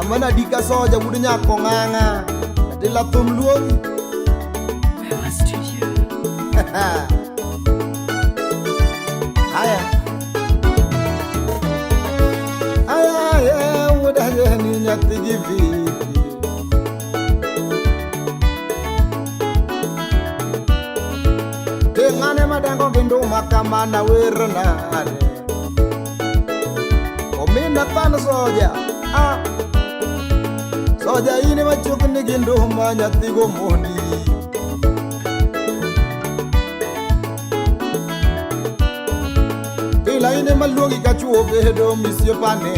Mana dika soja wuod nyako ng'ang'a. Adila thum luongi. Wewa Studio. Haya. Aya, aya, wuod Ajeni nyathi gi viki. Te ng'ane madengo gi nduma kamana wer nade. Omina than soja. Ah. Soja in ema chokni gi nduma nyathi go mondi. Pila in ema luongi ka chuo bedo misiepane.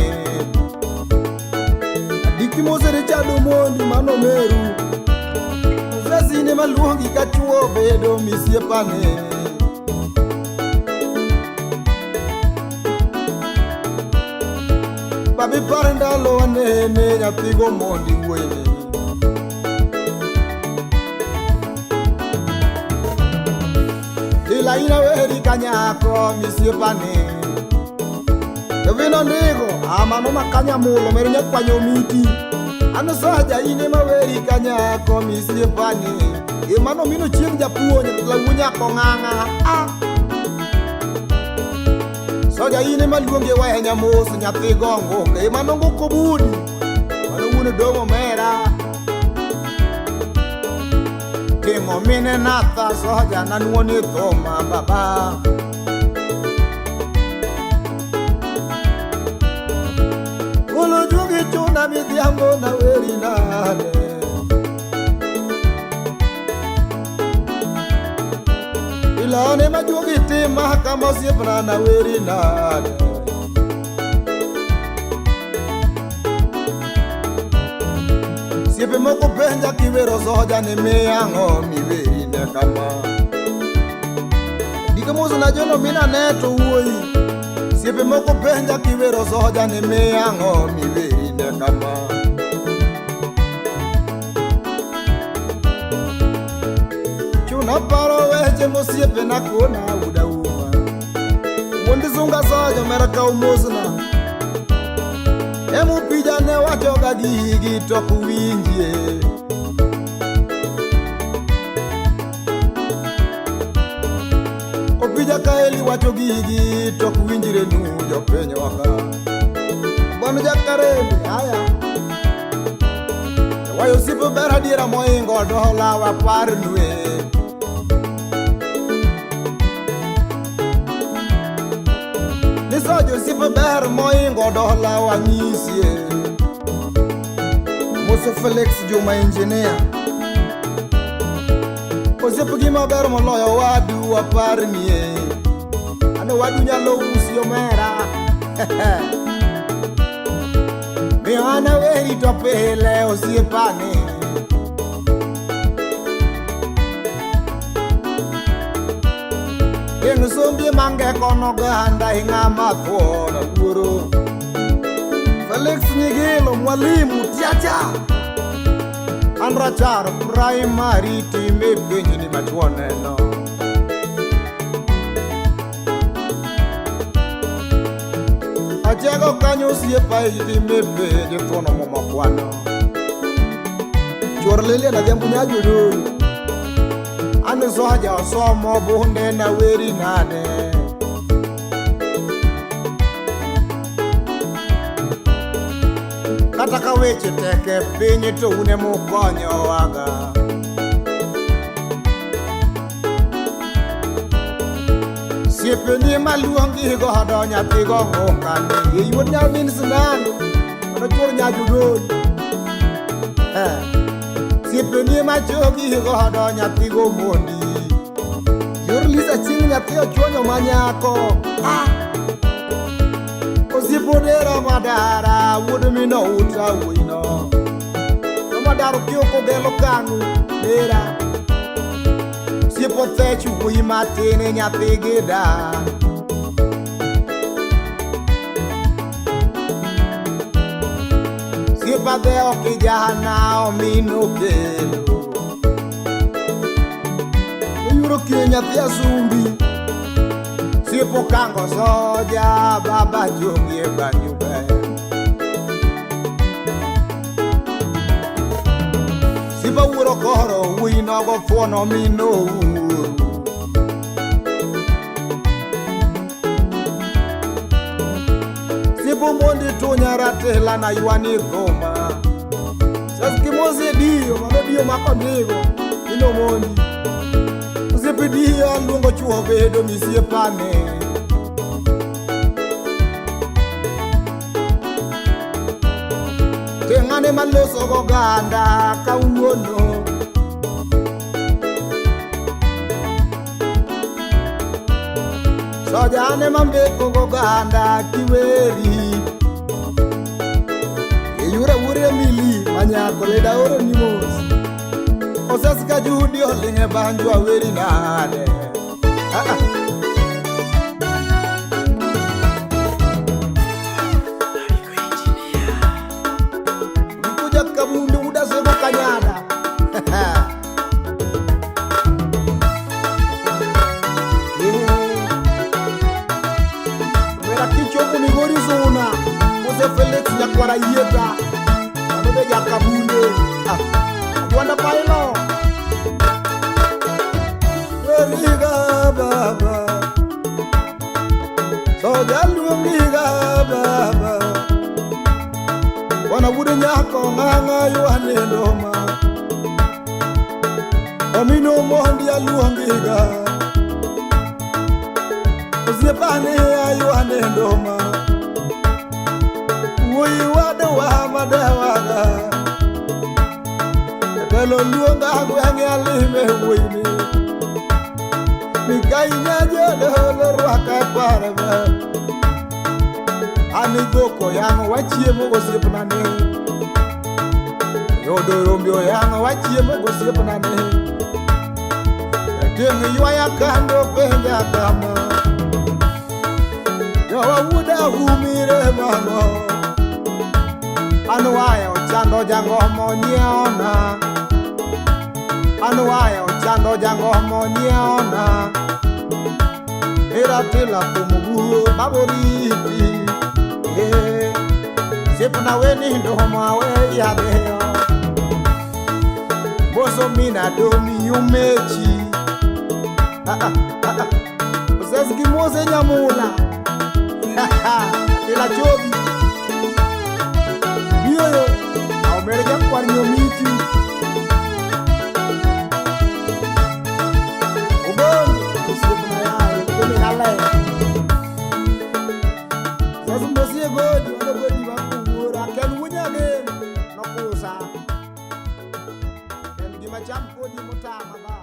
Adiki mose Richard Omondi mano meru. Moses in ema luongi ka chuo bedo misiepane. Babi par ndalo wanene nyathi go mondi wuoyine. Ila ina weri kanyako misiepane. Jovino ndigo amano makanya mulo mer nyakwanyo miti. An soja in ema weri kanyako misiepane. Emano mino chieng' japuonj lawu nyako ng'ang'a. Ah. Soja in ema luonge wenya mos nyathi gongo emano ngoko budi. Mano wuon domo mera. Timo mine natha soja nanuoni thoma baba. Golo juogi chuna midhiambo na weri nade. Ilane majuogi tima kama osiepna na weri nade. Siepe moko penja kiwero soja ni miang'o miweri ne kama. Dike mos na jono mina ne to wuoyi. Siepe moko penja kiwero soja ni miang'o miweri ne kama. Chuna paro weche mosiepe na kona uda uma. Wuond sunga soja mera kaw mosna. Emupija ne wachoga gigi to ok winjie. Opija kaeli wacho gigi to ok winjre nu jopiny waka. Bwana Jakarembe haya. Wayo osiep ber adiera moingo dola wapar nwe. Ni sojo osiep ber moingo dola wanyisie. Musa Felix Juma engineer. Osiep gima ber moloyo wadu waparnie. Ano wadu nyalo usi omera. Miyo an aweri to pile osiepane. Geng sombi mange kono ganda ing'ama thuon luoro. Felix Nyigilo mwalimu tiacha. An rachar primary time penj ni machuo neno. Achego kanyo osiepa itime penj thuono momokwano. Chuor Lilian Adhiambo Nyajodolo. An soja osomo bunde na weri nade. Kata ka weche tek e piny to un emukonyowaga. Siepeni maluongi godo nyathi go ng'ukani. Ei wuod nyamin sinani, mano chuor Nyajodolo. Eh. Siepeni machogi godo nyathi go mondi. Yor Lisa chieng' nyathi ochuonyo manyako. Ah! Osiep odera madara wuod mino uta wuoyino. To madaro kioko gelo kanu dera. Osiep othech wuoyi matin nyathi gi dan. Osiep adhewo kijana omino kelo. Oyuro kiyo nyathi asumbi. Osiep okango soja baba jogie banyo ber. Osiepa wuoro koro wuoyi nogo fuono mino wuoru. Sipu mondi tunya ratela na ywani thuma. Saskimosi diyo mano diyo mako ndigo ino mondi. Osiepe diyo luongo chuo bedo misiepane. Teng'ane maloso goganda kawuono. Sojane mambeko goganda kiweri. Eyura wuore mili manyako leda oro ni mos. Osas ka judi oling' e banjo aweri nade. Ah, ah. Ariko Engineer. Mkuja kabundu udasego kanyada. Mera kichopo Migori Suna, Mose Felix Nyakwara Yieta, mano be jakabunde. Ah, Agwanda Pailo. Riga baba, soja luongiga baba. Wana wuod nyako ng'ang'a ywane ndoma. Omino mondi aluongiga. Osiepane aywane ndoma. Wuoyi wadwa madewaga. Jatelo luonga gweng'e alime wuoyini. Mikai nyajodolo rwaka parba. An dhok oyang'o wachiemo gosiepna ni. Yudo rombe oyang'o wachiemo gosiepna ni. Jateng' ywaya kando penja kama. Jowa wuoda umire mano. An waya ochando jangomo nyiewona. An waya ochando jangomo nyiewona. Iratila thum guo baboriti. Eh, Osiepna we nindo mawe yadhiyo. Boso mina domi yumechi. Ah, ah, ah, ah. Osas gi mose nyamula. Ila chobi. Biyoyo. Aomere jakwar nyomiti. Ogongo osiepna yaye kuome naler. Sas mbosie godi wano godi wakuwuora ken wunyagem nokusa. En gima cham kodi motama ba.